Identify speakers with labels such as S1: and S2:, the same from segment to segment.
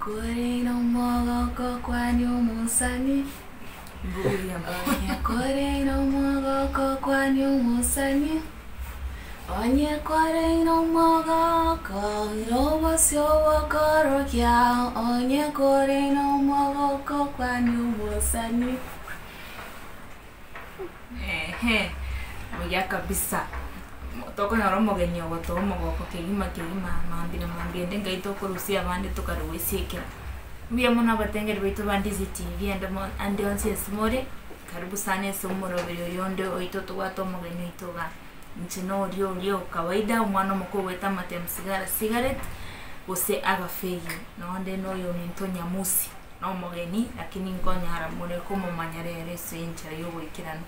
S1: kore nomogoko kwani omosani.
S2: Mbuya mono.
S1: Onye kore nomogoko kwani omosani. Onye kore nomogoko nobosio bokorokia. Onye kore nomogoko kwani omosani.
S2: Ehe, buya kabisa. Tokonyora omogeni ogotoa omogoko kegima kegima mambia na mambia ende ngai tokorusia abande tokare goisiekera. Mbuya mono abatengeri baito ba Ndizi TV ande mo ande onsi ase more, karibu sana ase omoroberi oyo onde oito tobwate omogeni oito igaa. Inche na oria oria o kawaida omwana omoke ogoeta amatemu sigara cigarette, gose agafegi. Nonde na oyominto Nyamusi. Nomogeni, lakini nkonyara more komomanya rero ase enchera y'ogoikeranu.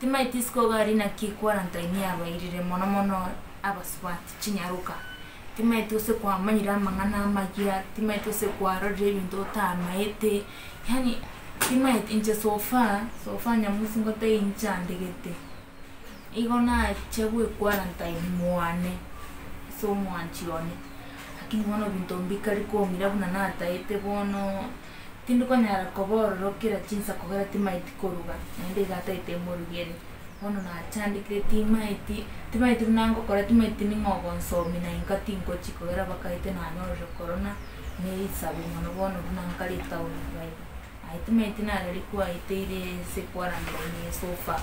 S2: Timaeti isiko iga aria naki quarantine yabairire mono mono abasubati chinyaroka. Timaeti gose kwamanyire amang'ana amayia, timaeti gose kwarorire ebinto otamaete, yaani timaeti inche so far, so far nyamusi ngotebie inchandegete, igo nachia goequarantine mwane ase omwanchi one. Lakini bono ebinto mbikari kong'ira buna nataete bono, tindi konyara koba ororo kera chinsa kogera timaeti koruga, naende iga ataete morugere. Bono nachandekire timaeti, timaeti buna ngokora timaeti ning'o ogonsomia na inka tingochi kogera bakaete nanyorire korona, na risabu mono bono buna nkare etown iga iga. Aye timaeti narari kwaeteire ase quarantine eye so far.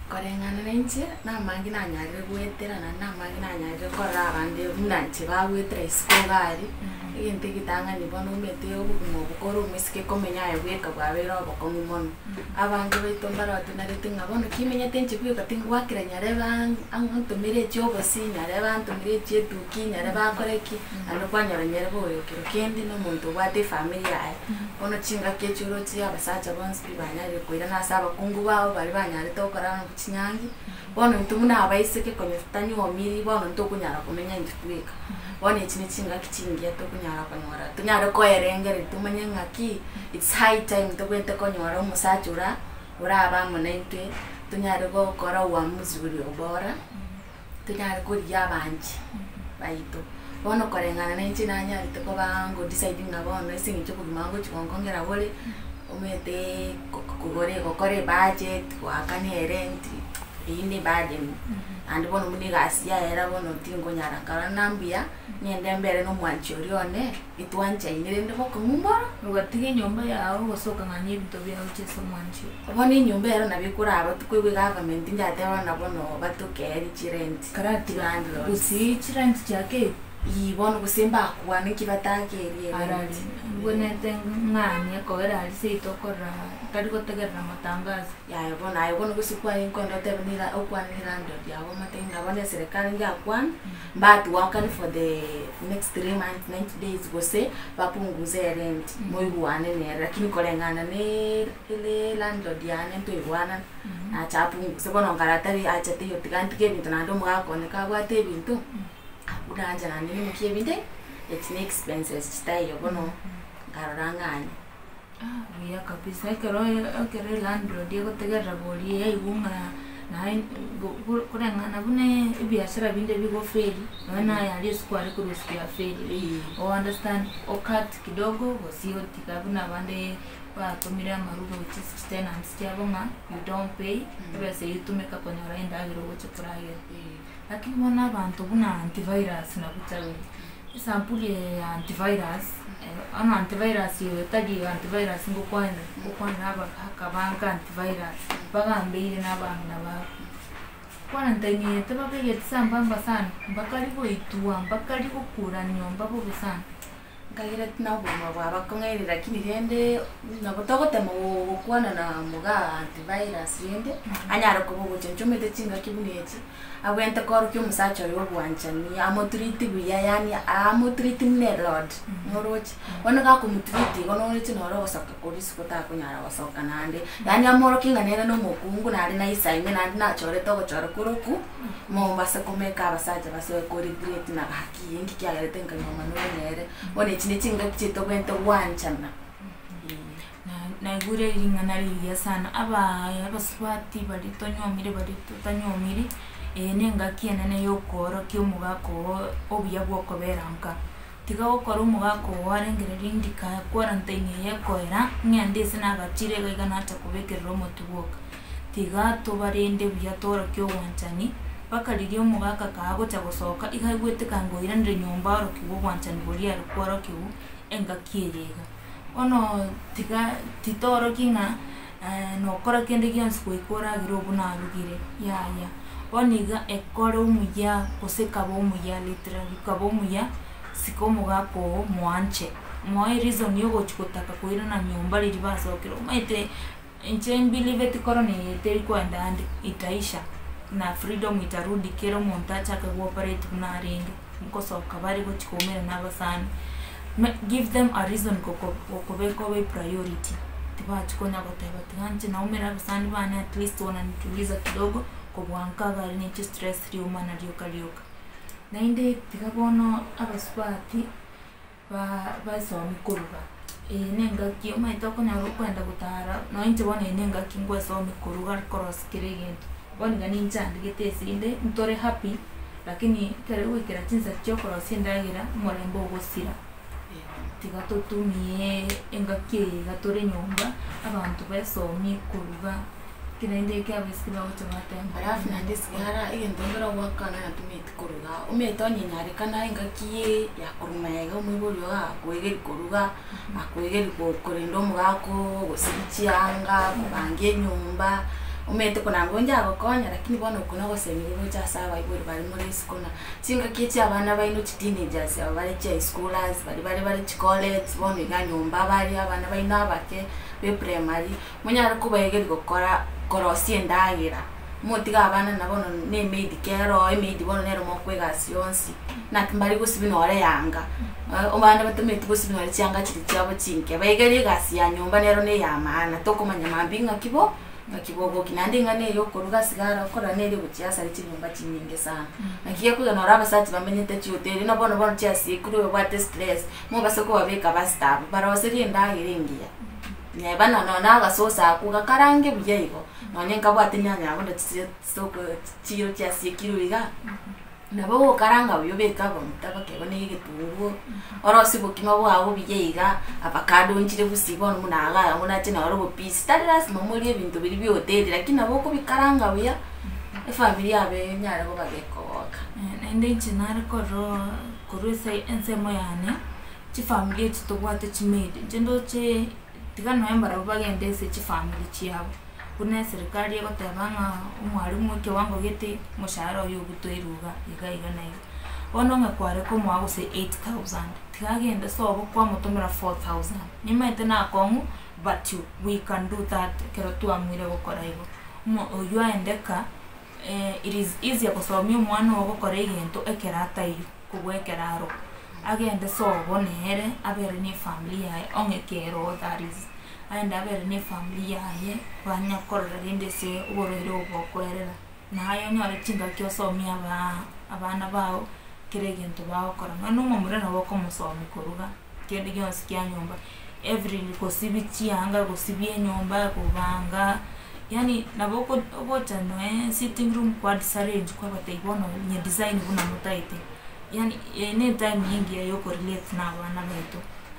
S1: Koreng'ana na inche, namange nanyarire goetera naende namange nanyarire korora abande buna inche bagoetera isiko iga aria, egento egetang'ani bono omanyete obogima obo kore omoiseke komenya aye bweka bwabeire obokong'u mono. Abange baito mbare otenarete ng'a bono kimenyete inche bweka tingwakera nyarebe antomere echia obosie, nyarebe antomere echia etuki, nyarebe akore ki, naende kwanyora nyarebe oyo kero kende na omonto obwate efamiri yaye. Bono chingaki echio oroche abasacha bonsi pi banyarire koirana ase abakungu babo baria banyarete gokora nabwo chinyangi, bono intwe buna abaiseke konya totanyuomiri bono ntokonyara komenya intwe tweka. Bono echi ne chingaki chingiya tokonyara konyora tonyare koerengereria tomanye ng'aki it's high time tobwenerete konyora omosacha ora orabe amo naintwe, tonyare gokora uamuzi oria bora, tonyare korigia abanchi baito. Bono koreng'ana na inche nanyarete koba ngo decide ng'a bono ase eng'encho obogima ngochi gonkongera bore, omanyete kogora gokora ebudget, goakana erent, eywo ne eburden. Naende bono buna egasi yaera bono tingonyara nkarora ng'a mbuya, ng'ende mbere na omwanchi oria one, etwanchaine rende bokong'u mboro.
S2: Ogatiga enyomba yago gose okang'anyia ebinto biago gochia ase omwanchi oo.
S1: Bono enyomba ero nabo ekoraba tokoigwa egovernment njateba buna bono batokeri chirent.
S2: Karatiga
S1: Landlords.
S2: gusii chirent chiakeire.
S1: Ii bono gose mbakwane nki batakerie erent.
S2: Arari mbwenerete ng'anie kogera aria seito okorora tari gotegerera matangazo.
S1: Yaya bono aye bono gose kwarenge kogenda otebe nira okwane ne landlord yago omotebie ng'a bono eserekari ngakwana, mbatuakane for the next 3 months, 90 days gose bapunguze erent moigwane nere lakini koreng'ana ne ere landlord yane ntoigwanana. Nacha apunguse bono nkarora tari acha taiyo tiga ntige ebinto naende omogaka one kabwate ebinto, buna ancha naende nimokie ebinde, echi ne expenses chitaiyo bono nkarora ng'anye.
S2: Ah buya kabisa ekero ekero elandlord egotegerera boria yaigwa ng'a naye koreng'ana buna ebiashara binde bigofeli, nonya naye aria ase kware korusia biafelire, o understand ocut kidogo gose otiga buna abande batomire amarube gochia ase chitenants chiabo ng'a you don't pay, ebesa eywo etumeka konyora endagera ogocha koragera. Lakini bono abanto buna antivirus nabwo chabere, esampuli eye ya antivirus, bono antivirus oyo tari antivirus ngokwanera, ngokwanera abagaka bange antivirus, bagambeire na abang'ina babo. Quarantine eye tebabegeti sambamba sana, mbakari goitwa, mbakari gokura nyomba bobe sana.
S1: Nkaira na obogima bwabakong'aini lakini rende nabo togotema gokwana na mogaa antivirus rende, anyare koba ogochenchia omanyete chingaki buna echi, abwenerete koorokia omosacha oyo obwanchani, amotreat buya yaani amotreat buna elord, noroche. Bono gakomotreat igo noroche noro ogosoka korwa isiko takonyara gosoka naende, yaani amworokie ng'a nere na omokungu naende naisaine naende nachorete ogochora korokwo, mombasa komeka abasacha basoe koregret na gaki inki kiagerete nkanyuoma noyo nere, bono echi ne chingaki chietobwenerete gwanchana.
S2: Naigure ring'ana rigiya sana, abaaa abasubati baria tonyuomire baria totanyuomiri, eye na engaki enene ya okoorokia omogaka oo obuya bwa okobera nka. Tiga gokora omogaka ogo arengereria ndika quarantine eye ekoera, ng'ende ase nagachire iga iga nacha kobekerera omotwe bwoka. Tiga tobarende buya toorokie obwanchani, mpaka riria omogaka kagocha gosoka, iga aigwete kanga oiranire nyomba aorokiwe obwanchani boria are kworokiwa engaki eye iga. Bono tiga titoorokia ng'a nokora kende gionsi goika oragere obwo narugire, yaya. Bono iga ekore omuya gose kaba omuya literally kaba omuya, sika omogaka ogo moanche, moe ereason ya ogochi gotaka koirana nyomba riria basokire, omanyete inche mbelieveti korona eye teri koenda ande, itaisha na freedom itarudi kera omonto achake gooperate buna arenge, nkosoka bare gochi koumera na abasani. Me give them a reason goko gokobeka obe priority, tibachi konya goteba tiga inche naumera abasani bane at least wananituliza kidogo kobua nka iga aria na chistress riomana rioka rioka. Naende tiga bono abasubati ba baesomi koruga, eye na engaki omanyete okonyora okoenda gotara nonye inche bono eye na engaki ngoesomi koruga korosia kera egento, bono iga ninchandegete ase inde ntore happy, lakini ekero goikera chinsa chia okorosia endagera, omorembe ogosira. Tiga totumie engaki eye iga tore nyomba, abanto baesomie koruga, ekero naende eke abaiseke bagocha bateba.
S1: Alafu naende sigara egento nkere ogoakana natumeti koruga, omanyete onye nyarekana engaki ye yakorwa magega omoibori ogo akoegeri koruga, akoegeri ko korenda omogaka oo, gosibi chianga, kobanga enyomba, omanyete konanga onde agokonya lakini bono oko na ogosemia gocha ase abaibori baria more isiko na chingaki echi abana baino chiteenagers aba bare chihischoolers, baria bare bare chicollege, bono iga nyomba bare abana baino abake, ba eprimary, monyare kobaegeria gokora korosia endagera, motige abana na bono na emaid kero emaid bono nero mokoa egasi yonsi, naki mbari gosibi nore eyanga, abande batamanyeti gosibi nore chianga chiria chiabo chinke, baegerie egasi ya nyomba nero na eya maana, tokomanya mambia ng'aki bo ng'aki bogokia. Naende eng'ana eye okoruga sigara okorora nere egochiasari chinyomba chinyinge sana. Naki gekoiga nore abasacha bamenyete chihoteli buna bono bono chiasiekirwe babwate stress, mobase kobabeka bastafu, baroserie endagera engiya. Neba na nonye na agasosa akwo gakarange buya igo, nonye nkabwate nyanya abwo ndachise soko chiro chiasiekirwe iga, nabo ogokaranga buya obeke amaguta bakeba na egetunguo, orosie obokima bwago buya iga, avocado nchire gusii bono buna igaa abwo nache noro obopisi, tari lasima morie ebinto biria bia hoteli lakini nabo okobikaranga buya, efamiri yabo enyare koba gekogoka.
S2: Naende inche nare korora korwa ase ensemo yane, chifamiri echi tobwate chimaid, inche ndoche tiga nonye mbarabwo bagende ase chifamiri chiabo, buna eserikari egoteba ng'a omwalimu ekewango gete, omoshahara oye obutoire iga, iga iga na iga. Bono ng'a kware komoa gose 8000, tiga agende sobo kwamotomera 4000, nimanyete na akong'u but we can do that ekero twaamwire gokora igo. Omo oywo aende ka, it is easier gosomia omwana ogo gokora egento ekero ataiyo kobua ekero aro. Agende sobo nere, abere na efamiri yaye ong'e kero that is, aende abere na efamiri yaye, banya korora rende ase oborwaire obo bokoerera. Naye onyore chingaki osomie abaa abana bago, kera egento bagokora. Nonya na omomura nabo okomosomia koruga, kende gionsi kia nyomba, every gosibi chianga, gosibia enyomba, kobanga, yaani nabo oko ogocha noe sitting room kwa disarrange kwabatebia bono nyedesign buna motaete, yaani eye na etime engiya ya okorelate na abana baito.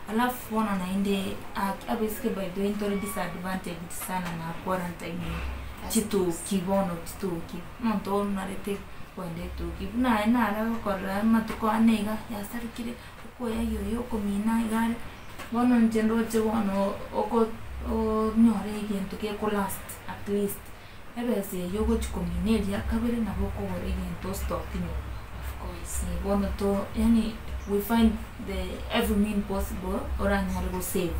S2: Alafu bono naende aki abaiseke by the way ntore disadvantaged sana na quarantine eye, chituki bono chituki, omonto onarete koenda etuki, buna aye nare gokorora amatuko ane iga yasarekire, okoegia oyo okomina iga are, bono inche ndoche bono oko onyore egento gekolast at least, ebesa eywo ogochi komina eria kabere nabo okogora egento ostock nyomba.
S1: Of course.
S2: Bono to yaani we find the every mean possible oranyare gosave.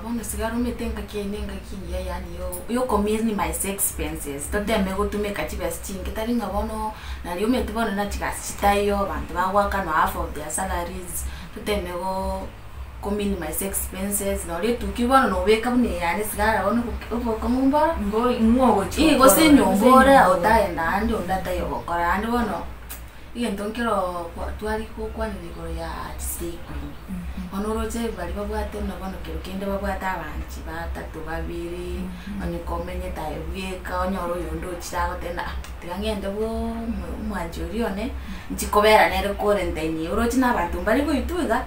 S1: Bono sigara omanyete engaki eye na engaki engiya yaani yo yokominimize expenses, toteme gotumeka chibesa chinke tari ng'a bono nari omanyete bono na chigasi chitaiyo, abanto bagoakanwa half of their salaries, toteme go kominimize expenses nonye etuki bono nobeka buna eye yane sigara bono oboke obokong'u mboro,
S2: Mbo ng'o ogochi
S1: ii gose
S2: gokora,
S1: enyomba
S2: gose
S1: ore
S2: enyomba ore.
S1: otaenda ande onde ataiyo gokora, naende bono. Egento nkero kwa tware gokwanera igoro ya chislay queen, bono oroche baria babwate buna bono kero kende babwate abanchi batato babere, onye komenyete aye bweka onyore oyonde ochire agoteba ah tiga ng'ende bwo omo omwanchi oria one, nchi kobera nere quarantine eye, oroche na abanto mbare goitwa iga.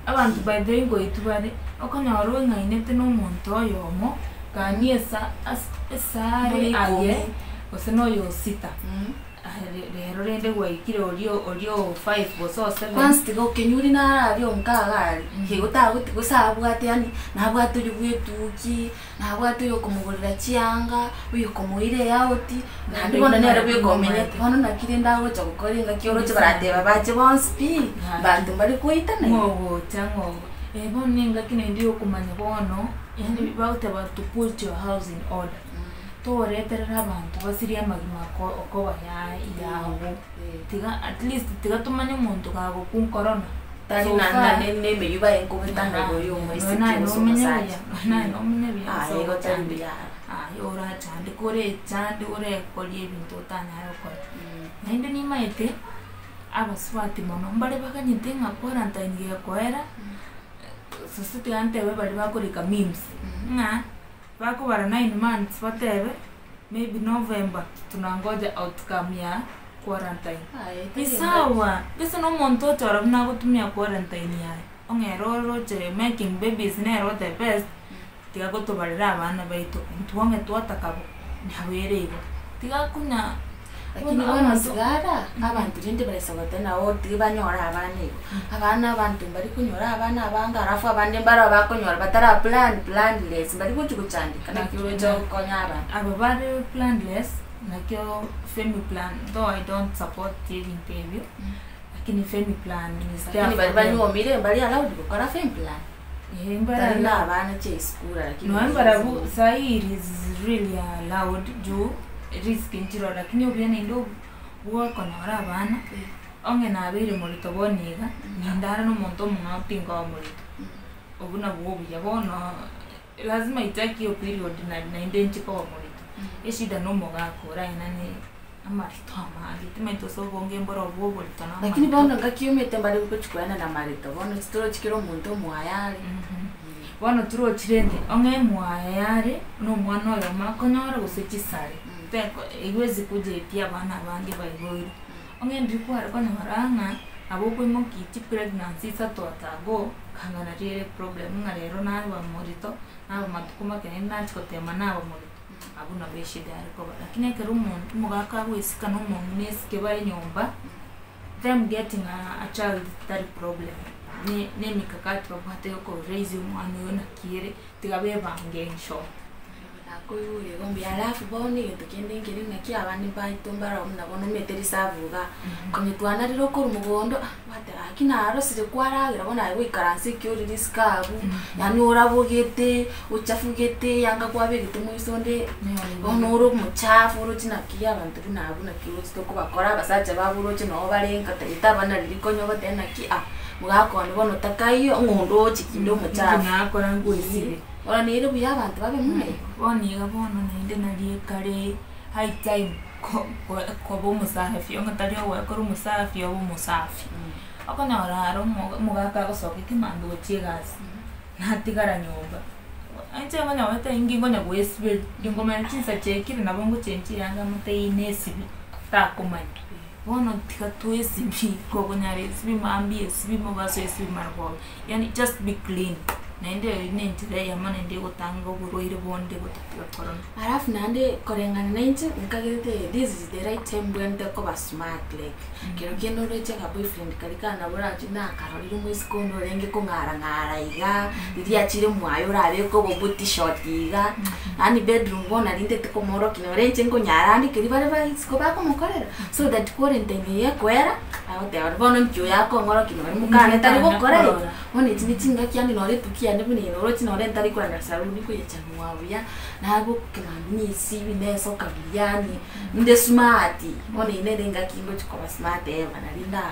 S2: Abanto by the way ngoitwa bare, okonyora ong'ainete na omonto oyomo, kani esa ase esare
S1: Muri
S2: aye,
S1: ikomi.
S2: gose na oyo sita. Aye rero rende gwaikire oria oria o five gose o seven.
S1: Kwanza tiga okenyuri naro aria onka iga aria, igo tagotiga gose abwate yaani nabwate oywo bwa etuki, nabwate oyo okomogorera chianga, oyo okomoira eauti, naende bono nere bweka omenyete. Bono naki rende agocha gokora engaki oroche barateba bache bonsi pi, banto mbare koitana iga.
S2: Ng'ogocha ng'o eh bono na engaki naende ya okomanya bono, yaani bagoteba to put your house in order. Toreterera abanto basirie amagima ako okoba ya yago, tiga at least tiga tomanye omonto gagokwa nkorona.
S1: Tari
S2: So
S1: na
S2: far,
S1: na ne emeyio baye nkobetana igoro ya omoiseke
S2: naye
S1: gose
S2: nomenye
S1: omosacha.
S2: buya, naye nomenye buya ase
S1: Aye igo tari
S2: ogochandeka.
S1: buya.
S2: Aye orachandeke orechande orekorie ebinto otanyare gokora. Naende nimaete, abasubati mono mbare baganyete ng'a quarantine gekoera, sase tiga ntebe baria bakorika memes, ng'a bakobara 9 months batebe maybe November tunangoja outcome ya quarantine.
S1: Aye,
S2: Ni
S1: tari engaki.
S2: sawa, gese na omonto ochora buna agotumia quarantine yaye, ong'era oroche making babies nero the best, tiga gotobarera abana baito, intwe ong'e twataka bo, nabo ere igo. Tiga konya
S1: Lakini
S2: bono
S1: bono
S2: abanto
S1: sigara, abanto rende baresa goteba nabo tiga banyore abana igo. Abana abanto mbari konyora abana abange alafu abande mbaro bakonyora batara plan planless mbari gochi gochandeka naki oroche gokonya abanto.
S2: Aba bare planless, nakio family plan, though I don't support ebinto ebio, lakini family plan is there
S1: Lakini bari
S2: for them.
S1: banyuomire mbari allowed gokora family plan.
S2: Eh, mbara
S1: Tari na abana chia esukuru lakini
S2: noe mbarabu sahi it is really allowed juu risk nchiro lakini obuya naende bwokonyora abana onge nabeire morito bono iga nindare na omonto omong'ao tinkoba morito obwo nabwo obuya bono lazima ichaki yo period na naende nchikoba morito eshida na omogaka oraenane amarito amange timanyeti ase obonge mboro obwo oborito na
S1: Lakini
S2: amarito.
S1: bono ngaki omete mbari gochikwana na marito bono chitorochi kera omonto omwayare.
S2: Bono turochirende ong'e mwayare na omwana oyomo akonyora gose chisare teko iwezi kuja etia abana abange baiboire ong'e ndiri kware konyora ng'a abo okoimokia chipregnancy isato atago kanga nari ere problem ng'a rero naba morito naba matuko make naende nachia gotema naba morito abwo nabo eshida yare koba lakini ekero omonto omogaka agoesika na omong'ina esike bare nyomba them getting a child tari problem ne na emikakati babwate ya okoraise omwana oyo naki ere tiga bebange in short.
S1: Nakoigure igo mbuya alafu bono egento kende nkeri ng'aki abande baito mbaro buna bono omanyete risabu iga, konye twanarire okorwa mogondo ah gwateba gaki narosire kwaragera bono aye goikaransa ekiori risiko abwo, yaani orabogete, ochafugete yanga kwabegete moiso onde, bono ore omochafu oroche naki abanto buna abwo naki oroche tokobakora abasacha babo oroche noo bare nka tagete abana riria konya ogoteba naki ah, mogaka one bono takaiyo ng'o ondoche kinde omochafu.
S2: Nakora ngoesibia.
S1: Bono nere buya abanto babe buna igo.
S2: Bono iga bono naende nari ekare high time ko- ko- koba omosafi onye tari ogwekora omosafi obe omosafi. Okonyora aro omo- omogaka agosoka ekemambia gochia egasi, natigara nyomba, inche nkonya inki nkonya goesiberia, nginkomanya chinsa chiaikire nabo ngochengi eyanga motebie nesibi, takomanya. Bono tiga toesibi, kogonyara esibi mambia esibi mogaso esibi marogoba, yaani just be clean. Naende eywo na enchera eyemo naende egotanga oborwaire bonde gotatiga korona.
S1: Alafu naende koreng'ana na inche nkagerete this is the right time mbwenerete koba smart like kero kende oroche aka boyfriend karia kana borache nakarorire omoiseke onde orenge kong'arang'ara iga, riria achire mwaye orabeke obobuti short iga, yaani bedroom bono nari ntete komorokia nore inche nkonyara ande keria bare ba isiko bakomokorera, so that quarantine eye ekoera, agoteba bono nki oyo akong'orokia nore mokane tari gokora igo. Bono echi ne chingaki yaani nore etuki yane buna eye noroche nore ntari kogenda saluni koyechanua buya, nagokemambia nesibi nesoka buya yaani inde smart, bono eye nere engaki ngochi koba smart ever nari nda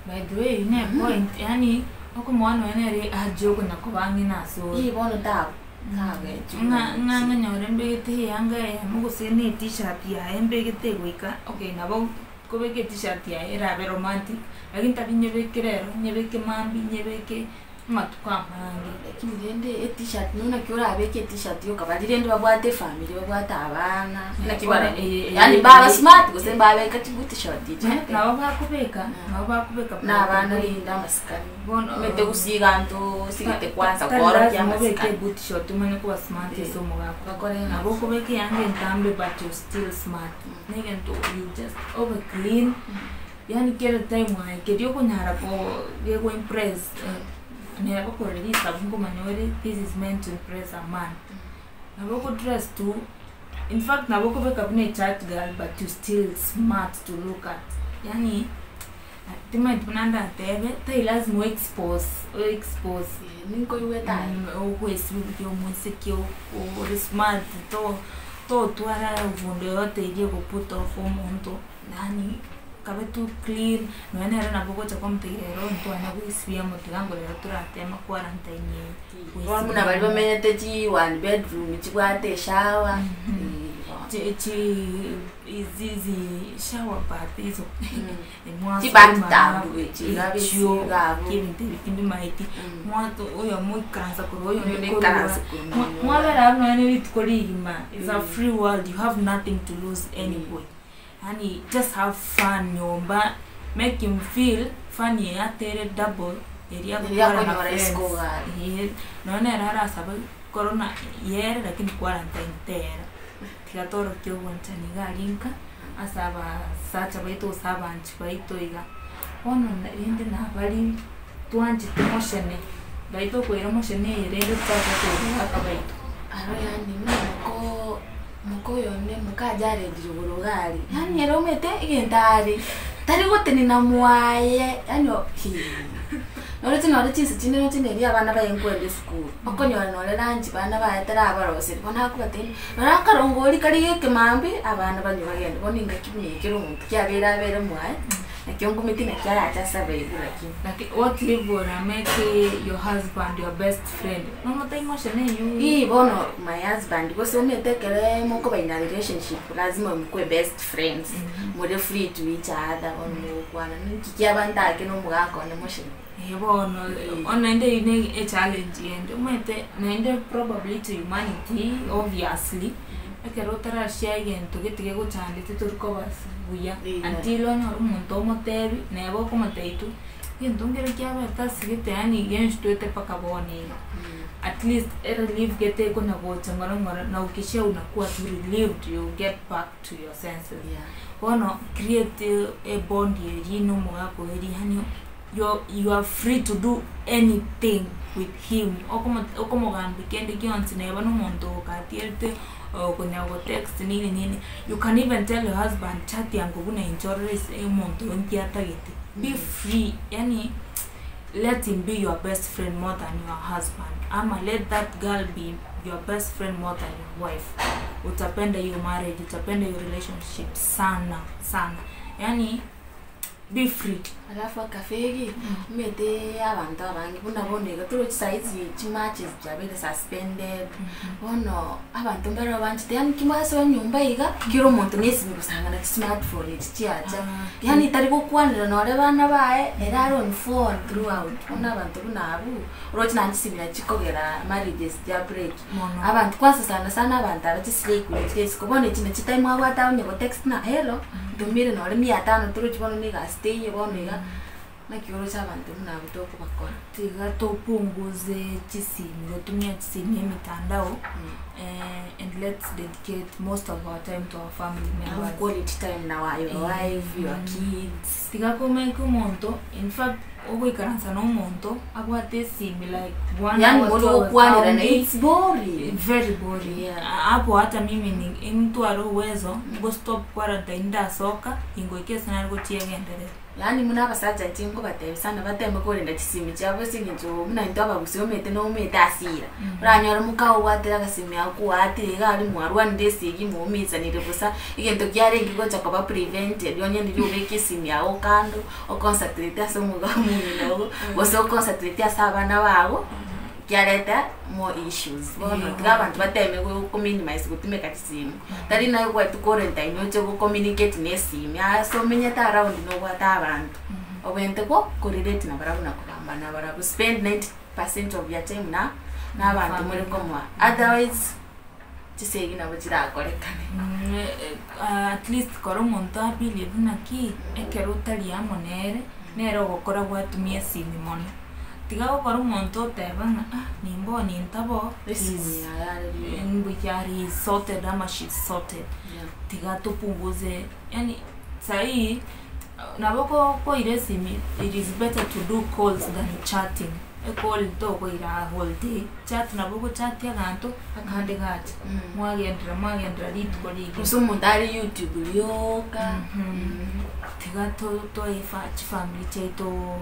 S2: By the way, ne point, yaani okomwana oyo nere aje okonya koba ang'e na ase ore.
S1: Ii bono tabu tagechi
S2: Ng'a ng'a ng'anyore mbegete eyanga eyemo gose na e t-shirt yaye mbegete egoika, okay nabo Nkobeka e-tshirt yaye erabe romantic, lakini tari nyebeke rero, nyebeke mambia, nyebeke amatuko amange.
S1: Lakini rende e-tshirt nonya naki orabeke e-tshirt yoka baria rende babwate efamiri babwate abana, naki
S2: Bono
S1: bara
S2: eye-
S1: yaani
S2: eye-
S1: mbaba smart gose mbabeka chibuti short echi omanyete?
S2: Nabo bakobeka, nabo bakobeka
S1: Na abana rende amasikani,
S2: Bono
S1: omanyete gosiga nto osigete kwanza
S2: tari
S1: koorokia
S2: lazima obeke
S1: amasikani.
S2: boot short omanye koba smart ase omogaka.
S1: Bakore
S2: Nabo okobeka eyanga entambe but you're still smart. Na egento you just obe clean, yaani kera time aye keria okonyara ko gego impress neba kore risabu nkomanya ore this is meant to impress a man. Nabo okodress tu, in fact nabo okobeka buna echurch girl but you still smart to look at. Yaani timanyeti buna ndatebe, tari lazima oexpose oexpose
S1: Ninkoigwete aye.
S2: Ogoesibi buya omoiseke ore smart to totwara evundo yoyote eria egoput off omonto, yaani kabe tu clean, nonya nere nabo ogocha kwamotebia rero ntwanya goesibia amo tiga ngo rero toratema quarantine eye.
S1: Bono buna baria bamenyete chi one bedroom chibwate eshower, bono.
S2: Chi chi izi izi shower bath izo
S1: Chibathtub echi iga
S2: echio
S1: bisiga abwo.
S2: ebinto ebi timbimaeti mwato oyomo oikaransa korwa
S1: Oyo
S2: oyonde
S1: oikaransa
S2: korwa
S1: korwa
S2: mwabera abwo nonya na rituko rigima is a
S1: Mm.
S2: free world you have nothing to lose anyway yaani just have fun nyomba make him feel fun eye atere double eria
S1: Eria
S2: agotwara na
S1: akonyora
S2: friends
S1: isiko iga.
S2: Eeh, nonya nere arasabe corona yere lakini quarantine tera tiga torokie obwanchani iga aria nka ase abasacha baito gose abanchi baito iga. Bono rende nabari twanchete moshene, ngai tokoira moshene eye rende tochake kobwata baito.
S1: Aro yaani buna mokoo moka oyonde moka Jared igoro iga aria, yaani ere omanyete egento are, tari gotenena mwaye yaani hii. Noroche nore chinsa chinde roche neri abana baye nkoenda esukuru, okonyora nore lunch bana baye tarabaroseria, bono akobatebia nore akarongori kari gekemambia, abana banywe bagende, bono engaki buna eye kera omonto kiabeire abere mwaye, nakio nkometi naki arache asurvive lakini.
S2: Lakini what if ora make your husband your best friend? Nomotebi moshene eywo.
S1: Ii bono my husband gose omanyete ekere mokoba in a relationship lazima mokwe best friends, more free to each other bono mogokwana ninki kiaba ntake na omogaka one moshene.
S2: Eeh bono bono naende eywo na echallenge ende, omanyete naende probably to humanity obviously, ekero otarashare egento gete gegochandete tori koba ase buya until onyore omonto omotebi, neba okomotebi tu, egento nkere kiabete ase gete yaani genshutwete mpaka bono iga. At least erelief gete ekona gocha ng'ora ng'ora na ukishare unakuwa tu relieved you get back to your senses. Bono create ebond eria na omogaka oria yaani you are free to do anything with him okomo okomogambia kende gionsi neba na omonto okatierete okonya gotext nini nini you can even tell your husband chat yango buna inche orore ase omonto oyo nki atagete be free yaani let him be your best friend more than your husband ama let that girl be your best friend more than your wife utapenda hiyo marriage utapenda hiyo relationship sana sana yaani be free.
S1: Alafu akafegi, omanyete abanto abange buna bono iga torochi saizi chimatches chiabeire suspended, bono abanto mbare banchete yaani kimwasoa nyomba iga, kera omonto na esimi gosangana chismartphone echi chiacha, yaani tari gokwanera nore bana baye, ere are on phone throughout, bono abanto buna abwo, oroche naende chisimi nachi chikogera marriages chia break.
S2: Mono.
S1: Abanto kwanza sana sana abanto aba chislay queen chire isiko, bono echi nachi time abwate aonye gotext ng'a hello, ntumire nore mia tano torochi bono na egasi teiyo bono iga, naki oroche abanto buna abwo tokobakora.
S2: Tiga topunguze chisimi gotumia chisimi emitandao and let's dedicate most of our time to our family
S1: Have
S2: members.
S1: quality time na wa your wife, your kids.
S2: Tiga komake omonto in fact ogoikaransa na omonto abwate esimi like one
S1: Yaani
S2: hour,
S1: muri
S2: two hours,
S1: gokwanera na
S2: aongei.
S1: it's boring.
S2: Very boring.
S1: Yeah.
S2: Hapo hata mimi ni mtu uwezo ngo stop quarantine ndasoka ingoike ase nare gochiegenderera.
S1: Yaani buna abasacha inche nkobatebia sana bateme korenda chisimi chiabo ase eng'encho buna intwe abagusi omanyete nomanyete asira. Oranyore moka obwatire agasimi ako kwatire iga aria mwarwanire esegi mwaumisanire bosa, egento kiarenge gocha koba prevented onye riria obeke esimi yago kando, oconcentrate ase omoga omong'ina ogo, gose oconcentrate ase abana bago. Kiareta more issues. Bono tiga abanto bateme go kominimize gotumeka chisimi, tari naye obwate quarantine oche go communicate na esimi ase omenyete around nobwate abanto, obwenerete ko korelate nabarabwo na kogamba nabarabwo, spend 90% of your time na na abanto more komoa otherwise chisegi nabo chirakorekane.
S2: At least kora omonto abilieve buna ki, ekero otari amo nere, nere ogokora gwatumia esimi mono. Tiga gokora omonto oteba ng'a ah nimboe nintabo
S1: Esimi yaye are buya.
S2: mbuya are he is sorted ama she is sorted. Tiga topunguze yaani sahii nabo ko koira esimi it is better to do calls than chatting. Ecall tokoira a whole day, chat nabo ogochatia abanto akande gacha, mwagenderera mwagenderera rituko rigima.
S1: Gose omonto are youtube rioka.
S2: Tiga to toe efa chifamiri chiaito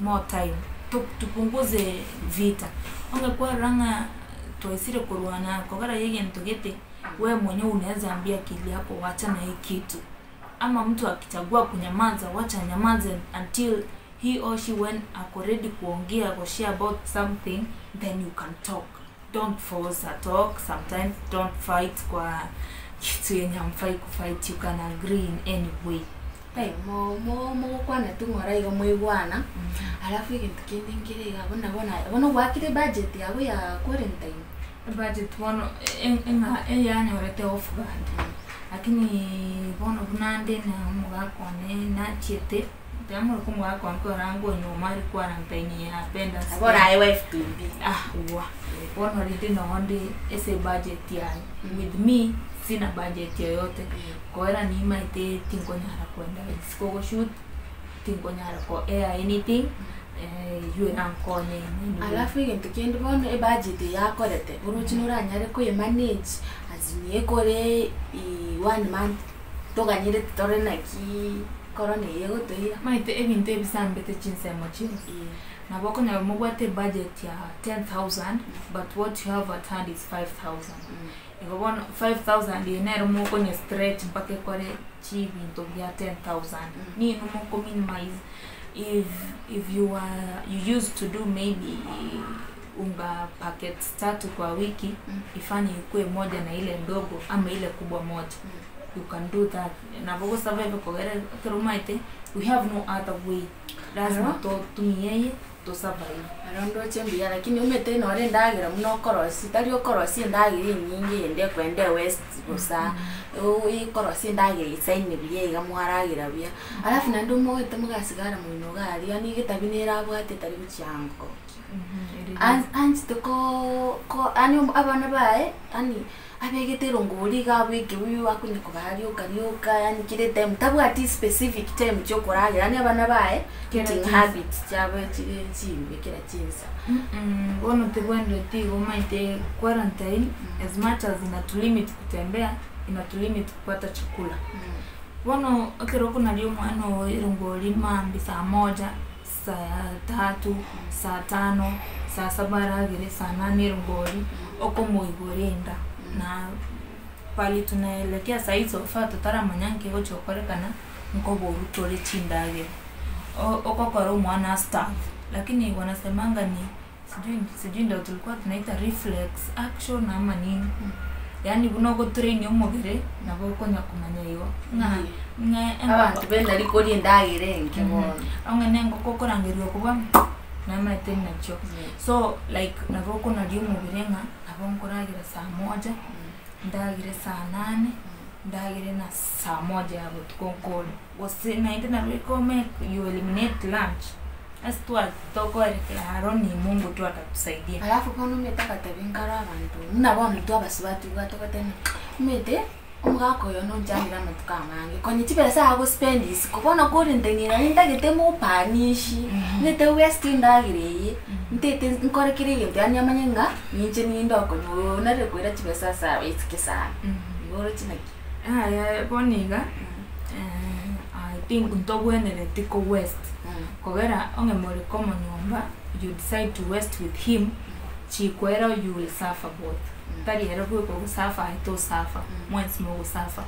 S2: more time, to tupunguze vita, onye kwarora ng'a twaisire korwana kogera ya egento gete, we mwenyewe unaeza ambia akili yako wacha na hii kitu, ama mtu akichagua kunyamaza wacha anyamaze until he or she when ako ready kuongea kushare about something then you can talk don't force a talk sometimes don't fight kwa kitu yenye hamfai kufight you can agree in any way.
S1: Mo mo mogokwana tu ng'ora igo moigwana, alafu egento kende nkere iga abwo nabo na bono gwakire ebudget yago ya quarantine.
S2: Ebudget bono eng'a eyanyorete off guard lakini bono buna nde na omogaka one nachiete Tiamoroka omogaka one kora nkonyuoma are quarantine yapenda
S1: Nabo orae wife to be.
S2: Ah wa bono rende noo nde ase ebudget yaye with me sina budget yoyote koera nimaete tinkonyara kwenda isiko goshoot tinkonyara ko air anything eywo erankonye in any way.
S1: Alafu egento kende bono ebudget eye akorete oroche noranyare koyemanage as in ekore one month toganyerete tore naki Korona eye egotoira.
S2: Omanyete ebinto ebisambete chinsemo chionsi. Nabo okonyora mobwate ebudget ya 10,000 but what you have at hand is 5,000. Igo bono 5,000 eye nero mokonye stretch mpaka ekore chibinto bia 10,000. Ninwe moko minimize if if you are you used to do maybe unga packets tatu kwa wiki ifanye ikuwe moja na ile ndogo ama ile kubwa moja. You can do that nabo ogosurvive kogera ekero omanyete we have no other way lazima totumie eye to survive.
S1: Aro ndoche mbuya lakini omanyete nore endagera buna okorosia tari okorosia endagera enyinge eyende ekoenda ewaste bosa, okorosia endagera eisaine buya iga mwaragera buya. Alafu naende omogete mogasigara moino iga aria yaani egetabi nere abwate tari gochia ango. Anchete koo ko yaani abana baye yaani Abegete erongori iga abwo ekebuyu akonya kobaa rioka rioka yaani kera etime tabwati specific time chiokoragera yaani abana baye
S2: Kera
S1: eating
S2: chinsa.
S1: habits chiabo chire chimbe kera chinsa.
S2: Bono tebwenereti igo omanyete quarantine as much as inatulimit kutembea inatulimit kupata chakula. Bono ekero okonaria omwana oo erongori mambia saa moja, saa tatu, saa tano, saa saba aragere, saa nane erongori, okomoigora enda na pali tunaelekea sahi so far totaramanya nki egochi gokorekana, nkoboru tore chindagera. O- Okokora omwana astarve, lakini wanasemanga ni sijui sijui ndo tulikuwa tunaita reflex action ama nini, yaani buna ogotrain omobere nabo okonya komanya igo ng'a ng'a
S1: Abanto b'endari koria endagera enke bono.
S2: Onye na engoko okorangeria okobua namaete nachio. So like nabo okonaria omobere ng'a nabo nkoragera saa moja, ndagere saa nane, ndagere na saa moja ya botuko nkore. Gose naende nabo ekomake you eliminate lunch, ase twa tokoerekera aro ni Mungu tu atatusaidia.
S1: Alafu bono omanyete agatabi nkare abanto buna bono intwe abasubati iga togoteba ng'a omanyete Omogaka oyo nonchandire amatuko amange, konya chibesa agospend isiko, bono korente ng'ina nintagete mopanishi, ntete waste endagera eye, ntete nkore kera egento yaani amanye ng'a ninche ninde okonya oyo nare koira chibesa ase abaiseke sana. Igo oroche naki?
S2: Yaya bono iga, I think ntobwenereti ko waste, kogera onye more komo nyomba, you decide to waste with him, chikwera you will suffer both. Tari ere bweka ogosafa aye tosafa, mwensi mogosafa.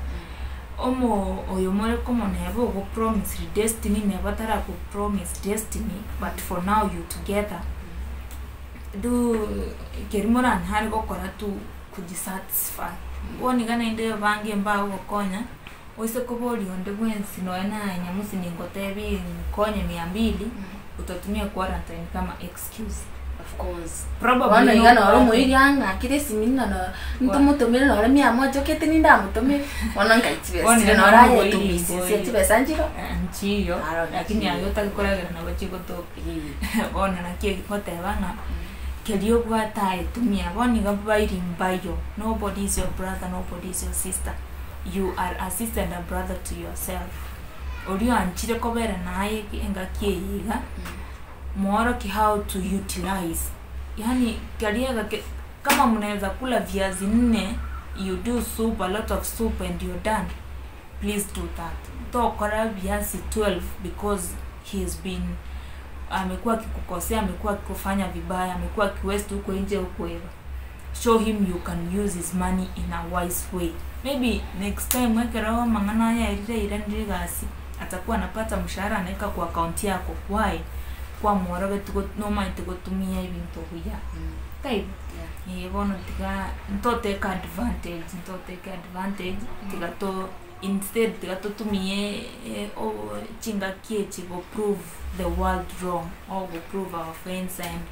S2: Omo oyo more komo neba ogopromisiri destiny neba tarakopromise destiny but for now you together, Do keria moranyare gokora tu kujisatisfy. Bono iga naende abange mbagogokonya, oise koboria onde bwensi nonya naye nyamusi ningotebi nkonye mia mbili, utatumia quarantine kama excuse.
S1: Of course.
S2: Probably
S1: Bono iga noro
S2: nobwate.
S1: omoiri ang'akire esimi ng'a no ntomotomere nore mia moja okete nindamotomere, bono nkai chibesa
S2: Bono
S1: chire
S2: iga
S1: noro
S2: noro
S1: aye
S2: omoiri
S1: etumisia
S2: ngoi.
S1: chibesa nchiro?
S2: Nchiyo,
S1: Aro
S2: lakini
S1: nchiyo.
S2: aye otakoragera nabo chigotoka.
S1: Ee.
S2: Bono naki egoteba ng'a, keria obwate aye tumia, bono iga bairi mbayo, nobody is your brother, nobody is your sister, you are a sister and a brother to yourself. Oria oanchire kobera naye engaki eye iga, moorokie how to utilize, yaani keria egake kama mnaweza kula viazi nne, you do soup, a lot of soup and you're done, please do that. Tokora viazi 12 because he has been amekuwa akikukosea, amekuwa akikufanya vibaya, amekuwa akiwaste huko nje huko hivyo. Show him you can use his money in a wise way. Maybe next time ekero amang'ana aya erire iranire egasi, atakuwa anapata mshahara anaeka kwa account yako. Why? Kwamworogetie go nomanyete gotumia ebinto buya. Taibo?
S1: Yeah.
S2: Eh bono tiga ntotake advantage, ntotake advantage, tiga to instead tiga totumie o chingaki echi go prove the world wrong or go prove our friends and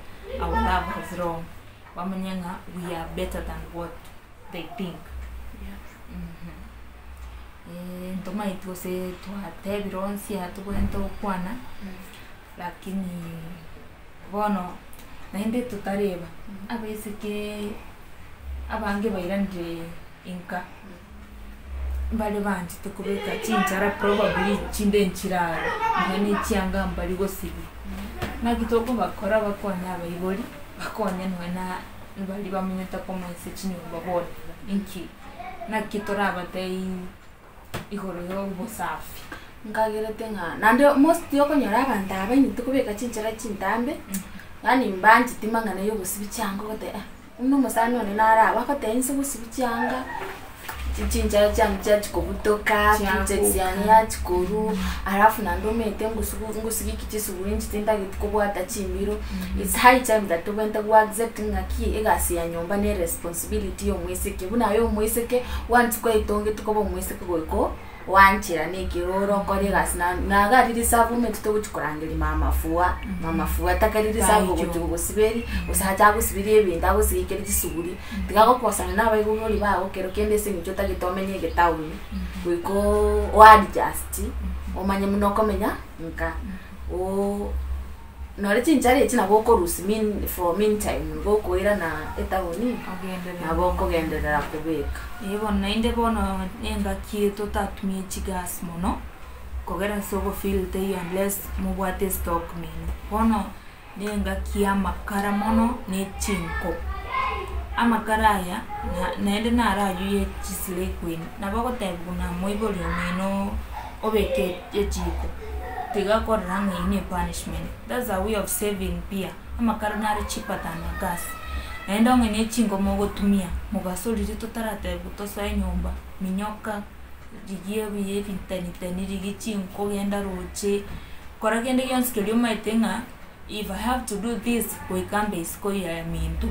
S2: our lovers wrong. Bamanye ng'a we are better than what they think.
S1: Yeah.
S2: Ntomaeti gose twatebire onsi aya tobwenerete gokwana, lakini bono naende totareba, abaiseke abange bairanire inka, mbare baanchete kobeka chinchara probably chinde nchiraro, nonya na echianga mbari gosibia. Naki tokobakora bakonye abaibori, bakonye nonya na baria bamenyete komo ase chinyomba bono iga, inki naki torabatebie igoro ya obosafi.
S1: Nkagerete ng'a naende most okonyora abanto aba intwe kobeka chinchara chintambe, yaani mbancheti mang'ana ya ogosibia chianga ogoteba ah, buna omosani one nare aba agoteba inse gosibia chianga, chinchara chiane chiachia kobutoka,
S2: Chiabuka.
S1: chiane yachia korwa, alafu naende omanyete ngosugu ngosigiki chisuguri inche tintageti kobwata chimbiro, its high time that tobwenerete go accept ng'aki egasi ya nyomba na eresponsibility ya omoiseke, buna aye omoiseke, once kwaetongete koba omoiseke goika oancherane ekero ore okore egasi na naga risabu omanyete togochi korangeria mama fua, mama fua takari risabu
S2: Taiyo.
S1: ogochi gogosiberia, gose ache agosiberie ebinto agosigekerie chisuguri, tiga gokosana na abaibori bago kero kende ase eng'encho otagete omenye egetaoni, goika oadjust, omanye buna okomenya nka, o nore chinchara echi nabo okorusia mean for meantime gokoirana etaoni,
S2: Ogenderere.
S1: nabo okogenderera kobeka.
S2: Eh bono naende bono engaki totatumie chigas mono, kogera ase ogofeel teiyo unless mobwate estock mino. Bono, na engaki ya amakara mono na echinko. Amakara aya, na naende naro aywo ya echislay queen, nabo ogotebiwa na moibori omino obeke echiko, tiga korora ng'a eywo na epunishment, that's a way of saving pia, amakara nare cheaper than a gas. Naende onye na echinko mogotumia, mogaso riria totaratebiwa tosoe nyomba, minyoka, rigia ebi ebiteniteni rigia chinko genda roche, kora kende gionsi keria omanyete ng'a if I have to do this, goika mbe isiko ya minto,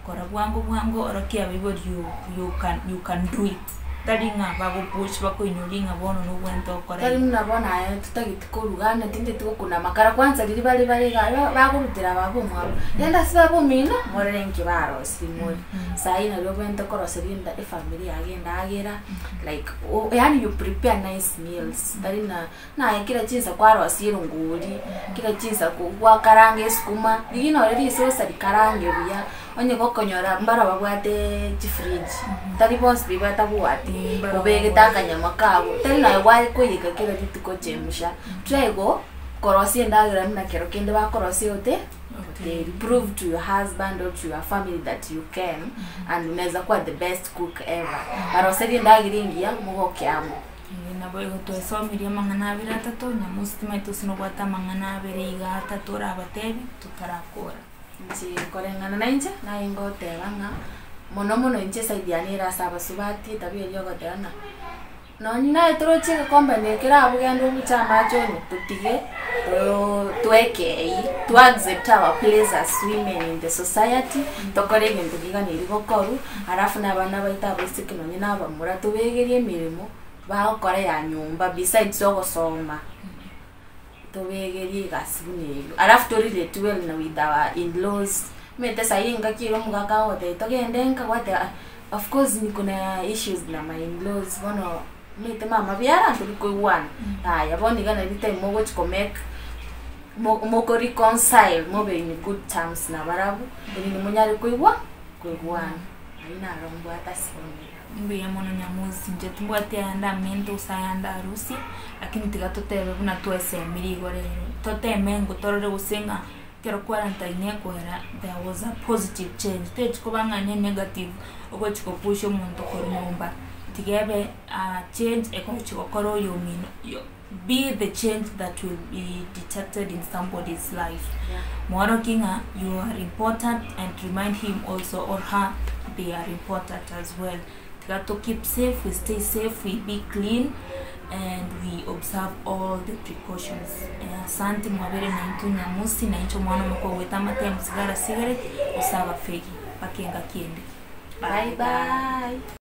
S2: kora bwango bwango orokia abaibori you you can you can do it, tari ng'a bagopush bakoinyori ng'a bono nobwenerete gokora
S1: Tari
S2: iga.
S1: buna bono aye totageti koruga ande tintageti gokuna amakara kwanza riria bare bare iga bagorutera baba omwabo, genda ase baba omino, morore nki barosirie more. Sai nari obwenerete koroseria enda efamiri yago endagera, like o yaani you prepare nice meals, tari na naye kera chinsa kwarosia erongori, kera chinsa ko gwakaranga esukuma, rigia nore risosa rikarange buya, onye gokonyora mbaro babwate chifridge, tari bonsi pi batabwati,
S2: Mbaro
S1: obegete
S2: babwate.
S1: akanyama kago, tari naye gwakoiyeka kera rituko chemsha, try go korosia endagera buna kero kende bakorosia ote hoteli. Prove to your husband or to your family that you can and unaweza kuwa the best cook ever. Baroserie endagera engiya mogoke amo.
S2: Nabo igo twesomirie amang'ana abere atato, nyamosi timanyete gose nobwate amang'ana abere iga atato orabatebi, totarakora.
S1: Inche koreng'ana na inche, naye ngoteba ng'a mono mono inche eside yane ere ase abasubati etabia eria ogoteba ng'a nonye naye toroche egekombe na ekere abwo genda obuche amache onywe, totige too twekei. To accept our place as women in the society, tokore egento kiganeri gokorwa, alafu na abana baito abaiseke nonye na abamura tobegerie emeremo, bagokora ya nyomba besides ogosoma, tobegerie egasi buna eywo. Alafu torelate well na with our in-laws, omanyete sahi engaki ere omogaka agogotebia togende nka gwateba ah, of course niko na issues na my in-laws bono omanyete mama biara ntorikoigwana, aya bono iga nari time mogochi komake mo moko reconcile mobe in good terms na barabwo, erinde monyare koigwa koigwana, aywo naro mbwate ase bono iga.
S2: Mbuya mono Nyamusi, inche timbwati ayande amento gose ayande arusie, lakini tiga totebe buna twesemire igo rero, toteme ngo torore gose ng'a ekero quarantine ekoera there was a positive change, techi koba ng'a ne negative ogochi kopusha omonto korwa nyomba, tiga ebe change egochi gokora oyomino yo be the change that will be detected in somebody's life.
S1: Yeah.
S2: Mworoki ng'a you are important and remind him also or her they are important as well. Tiga to keep safe, we stay safe, we be clean and we observe all the precautions. Eh, asante mwabere naintwe Nyamusi na inche omwana omokogwete amatemo sigara cigarette gose abafegi mpaka engaki ende.
S1: Bye bye.